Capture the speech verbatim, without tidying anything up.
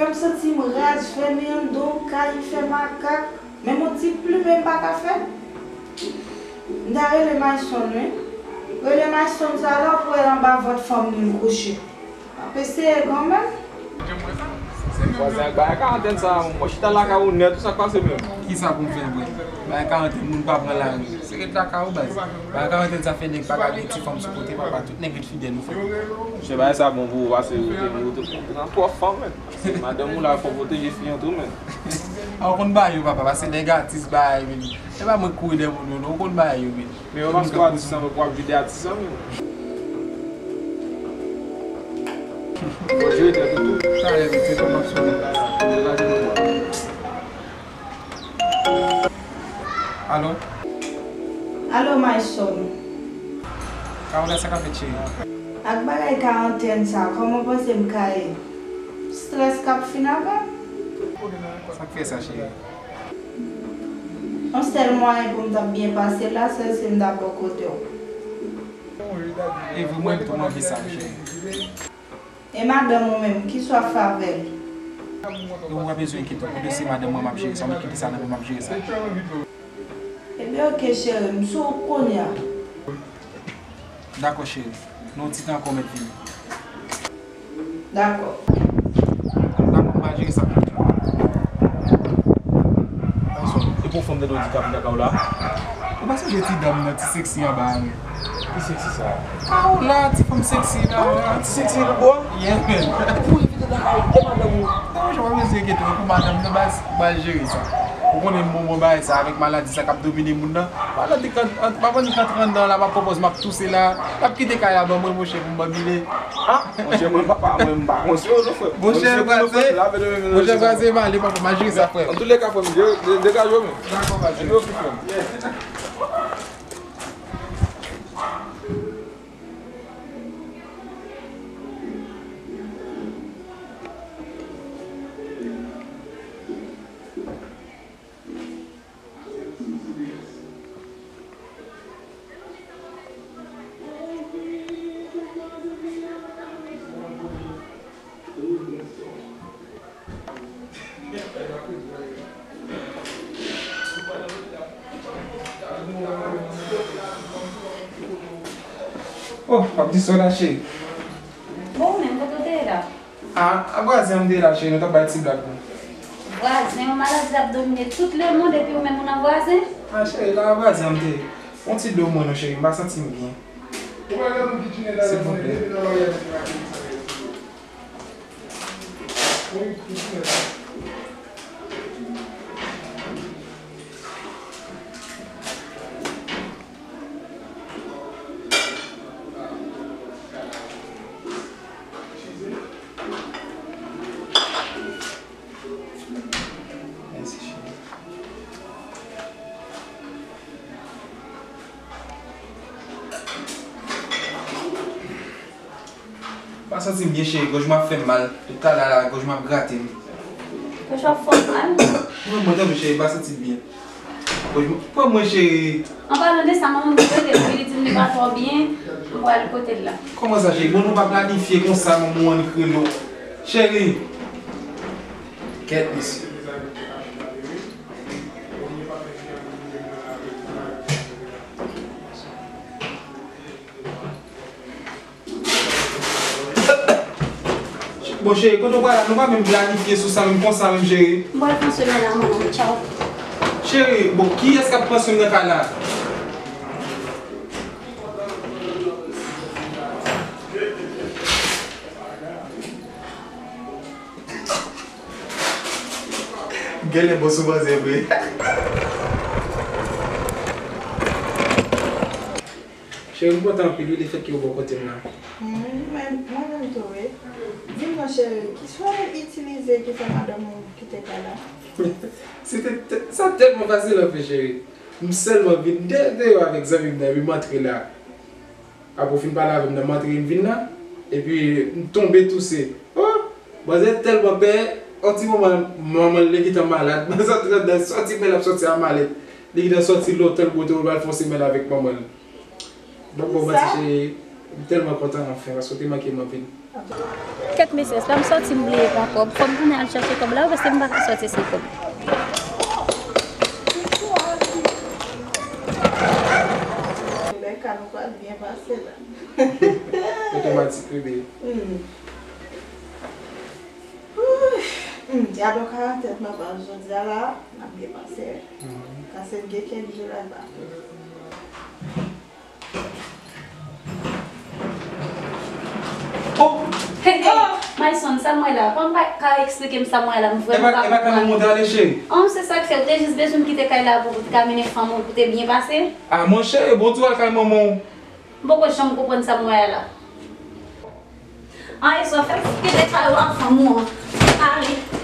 M santi m raz, fèmen anndan yon kay, m fè makak. Menm yon ti plimen m pa ka fè. M ta rele Mayson, wi. Rele Mayson sa la pou wè anba vant fanm li l kouche. M ap eseye kanmenm. Vwazen ak bagay karantèn sa, mwen chita lakay ou nèt, ou sa k pase menm? Kisa pou m fè vre? Bagay karantèn, moun pa pran lari. Se ret lakay ou baz. Bagay karantèn sa fè nèg pa ka gen ti fanm sou kote, papa, tout nèg ret fidèl ou fè. Monchè, bagay sa bon pou ou pase ou te, ou te, ou te nan twòp fanm menm. Se madanm ou la, fò pwoteje fi an tou menm. A, ou konn bagay yo papa, pase nèg atis bagay menm. E pa mwen k kouri dèyè moun yo non, ou konn bagay yo menm. Men yo pa sou atis lan, men w ap vide atis lan menm. Fò jere tèt ou tou. Talè, se kòman m ap sonnen. Alo? Alo, Mayson. Kaola, sa k ap fèt, cheri? Ak bagay karantèn sa, kòman w panse m ka ye? Strès k ap fin avè m. Sa k fè sa, cheri? Yon sèl mwayen pou m t ap byen pase la, sèl si m t ap bò kote w. E vre, mwen tou, m anvi sa, cheri. E madanm ou menm, kisa w ap fè avè l? E ou pa bezwen enkyete w, kote se madanm mwen m ap jere sa, m okipe sa nan men m ap jere sa. Ebyen, oke, cheri, m sou ou kounye a. Dakò, cheri. Nan yon ti tan ankò, w mèt vini. Dakò. Dakò, m pral jere sa pou ou. Epi yon fanm tande w di k ap vin lakay ou la? Ou pa sonje ti dam nan, ti seksi anba a menm? Ki seksi sa? Kaola, ti fanm seksi la. Ti seksi nan bò? Yeah, man. Pou evite lakay ou, e madanm ou? Non, monchè, pa bezwen enkyete w pou madanm nan, baz, m pral jere sa. Ou konnen m bon, bon bagay sa, avèk maladi sa k ap domine moun nan. Maladi, pa ban li k antre anndan la, m ap pwopòz, m ap touse la. L ap kite kay la ban mwen, monchè, pou m banbile. Ah, monchè, mwen papa, mwen m pa konn si yo non, frè. Monchè, vwazen, monchè, vwazen, m ale, papa, m al jere sa, frè. Antouleka, frè m, degaje w, men. Dakò, vwazen. Ann okipe m. Oh, w ap di sa w la, cheri? Bon, ou menm, kote w te ye la? Ah, a vwazen an m te ye la, cheri, nou t ap bay ti blag nou. Vwazen, yon maladi ap domine tout lemonn, epi ou menm ou nan vwazen? Ah, cheri, la a vwazen an m te ye. Yon ti dlo mwen non, cheri, m pa santi m byen. Silvouplè. Mèsi, cheri. Pa santi m byen, cheri, gòj mwen ap fè m mal. Depi talè a la, gòj mwen ap grate m. Gòj w ap fè w mal? Mwen, mwen, tanpri, cheri, pa santi m byen. Gòj mwen, pran mwen, cheri. An palan de sa, manman m te rele m, li di m li pa twò byen, m pral kote l la. Kòman sa, cheri? Bon, nou pa planifye konsa, manman w annik rele w. Cheri! Kèt, mesye. Bon, cheri, kote w pral la? Nou pa menm planifye sou sa menm konsa menm, cheri. M pral pran swen mwen la, manman. Tchaw. Cheri, bon, kiyès k ap pran swen m nan kay la? Genlè bon sou manzè vre. Cheri, m kontan anpil wi, lefètke ou bò kote m nan. Hmm, mwen, mwen menm tou wi. Di m non cheri, ki swa w itilize ki fè madanm ou kite kay la? Se te, te, sa tèlman fasil anfen, cheri. M sèlman vin de, deyò avèk zanmi m nan, epi m antre la. Apre w fin pale avè m nan, m antre, m vin la. Epi, m tonbe touse. Oh! Manzè tèlman pè, yon ti moman, manman l gentan malad. Manzè antre anndan, sòti, men l ap sòti a malèt. Li gentan sòti lontan, l pote w, l al fè yon semèn avèk manman l. Bon, bon, manti, cheri, m tèlman kontan anfen, paske w te manke m anpil. Kèt mesye, se pa m sòti m bliye pran kòb. Fò m tounen al chèche kòb la, paske m pa ka sòti san kòb. Rebecca, nou pral byen pase la. Otomatik, bebe. Hmm. Uf, hmm, dyab an karantèn m ap al jodi a la, n ap byen pase. Pase m gen kèk jou la, l pa fè. Oh! Hey, hey, Myson, sa m wè la? Kòman pa ka eksplike m sa m wè la? M vrèman pa konprann. E pa, e pa kanmenm ou te ale, cheri? Oh, se sa k fè, ou te jis bezwen m kite kay la pou ou te ka mennen fanm ou, pou te byen pase? Ah, monchè, e bon, ou te al kay manman w. M poko janm konprann sa m wè la. An, e sa fè m kite kay ou ak fanm ou an. Ale.